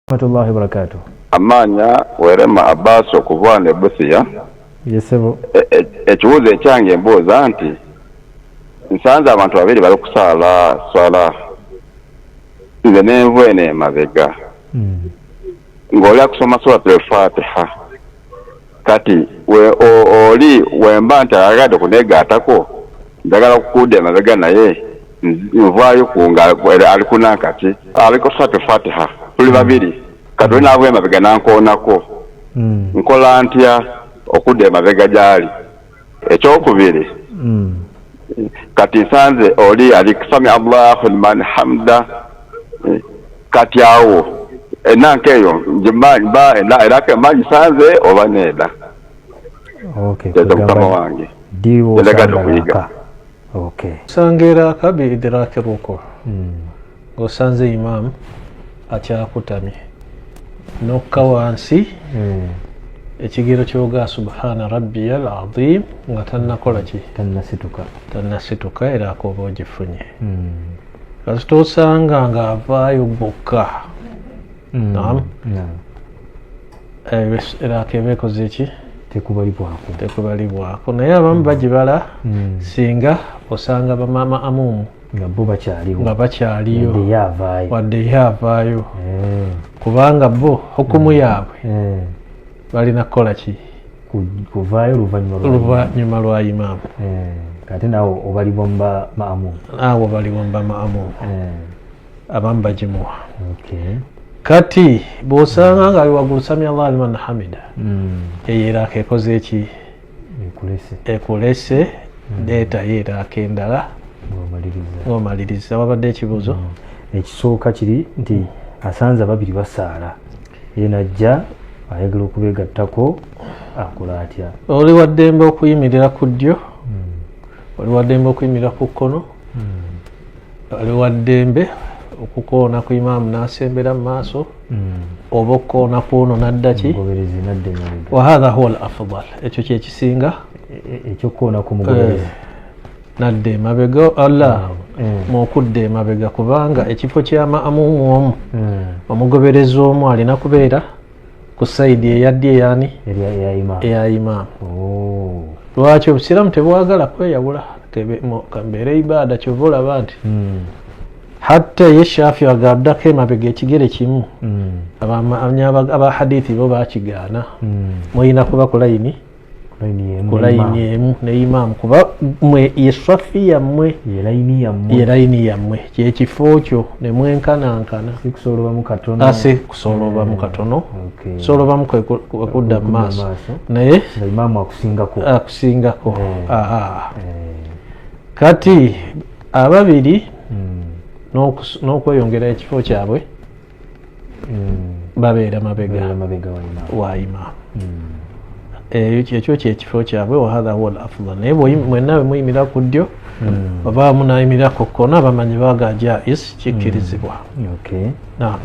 Rahmatullahi wabarakatuh. Amaanya Werema Abbas okuva wano e Busia. Yes ssebo. Ekibuuzo ekyange mbuuza nti nsanze abantu babiri bali kusaala swala, nze nenva eno emabega ng'oli akusoma suratul Fatiha, kati we oli wemba nti ayagadde kunegaatako, njagala kukudda emabega naye nvaayo ku nga ali kunankati ali ku suratul Fatiha, tuli babiri, kati oli naava emabega nankoonako, nkola ntya okudda emabega gy'ali? Ekyokubiri, kati nsanze oli ali sami Allahu liman hamda, kati awo enanka eyo era mba ngisanze oba nedda? Okay, Kyeza mukama kugamba wange ddi Njagala wosanga okuyiga. raka? Okay. Osanga eraka bi idraki ruku, ng'osanze imaamu akyakutamye, nokka wansi ekigero kyoga subhana rabbiyal azim nga tannakola ki? Tannasituka. Tannasituka, era akoba ogifunye. Kasita osanga ng'avaayo bokka. Naam. Naam. Eraka eba ekoze ki? Tekubalibwako. Tekubalibwako, naye abamu bagibala singa osanga bamaama amumu nga bo bakyaliwo, nga bakyaliyo, wadde ye avaayo, wadde ye avaayo, kubanga bo hukumu yaabwe balina kukola ki? Kuvaayo luvannyuma lwa Luvannyuma lwa imaamu. Kati naawe obalibwa mu ba maamumu. Awo balibwa mu bamaamumu, abamu bagimuwa. Okay. Kati bw'osanga nga ali waggulu sami Allahu liman hamida, eyo eraaka ekoze eki? Ekulese. Ekulese, leetayo eraaka endala ng'omaliriza. Ng'omaliriza. Wabadde ekibuuzo? Ekisooka kiri nti asanze ababiri basaala, ye najja ayagala okubeegattako, akola atya? Oli waddembe okuyimirira ku ddyo, oli waddembe okuyimirira ku kkono, oli waddembe okukoona ku imaamu n'asembera mu maaso, oba okukoona ku ono n'adda ki? Omugoberezi nadda emabega. Wahatha huwa al afdal, ekyo kyekisinga. Ekyokukoona ku mugoberezi. Nadda emabega alla mu okudda emabega, kubanga ekifo kya maamumu omu, omugoberezi omu alina kubeera ku sayidi eyaddi eyani? Eya imaamu. Eya imaamu. Oh. Lwaki obusiraamu tebwagala kweyawula? Kambeere ibaada, kyova olaba nti hatta ye Shafi agaddako emabega ekigere kimu, aba hadithi bo bakigaana. Mulina kuba ku layini, Ku layini emu ku ne layini imaamu. emu ne imaamu, kuba mwe ye swafi yammwe. Ye layini yammwe. Ye layini yammwe, kyekifo kyo ne mwenkanankana. Si kusolobamu katono. Ase kusolobamu katono. Okay. Solobamu kwe kudda mu maaso, maaso. Naye nga imaamu akusingako. Akusingako. Aha. Kati ababiri n'okweyongera ekifo kyabwe babeera mabega. Babeera mabega wa imaamu. Wa imaamu. Ekyo kyekifo kyabwe, wahatha huwa al afdal. Naye mwenna bwe muyimirira ku ddyo oba abamu nayimirira ku kkono, abamanyi baga jais, kikkirizibwa. Okay. Naam.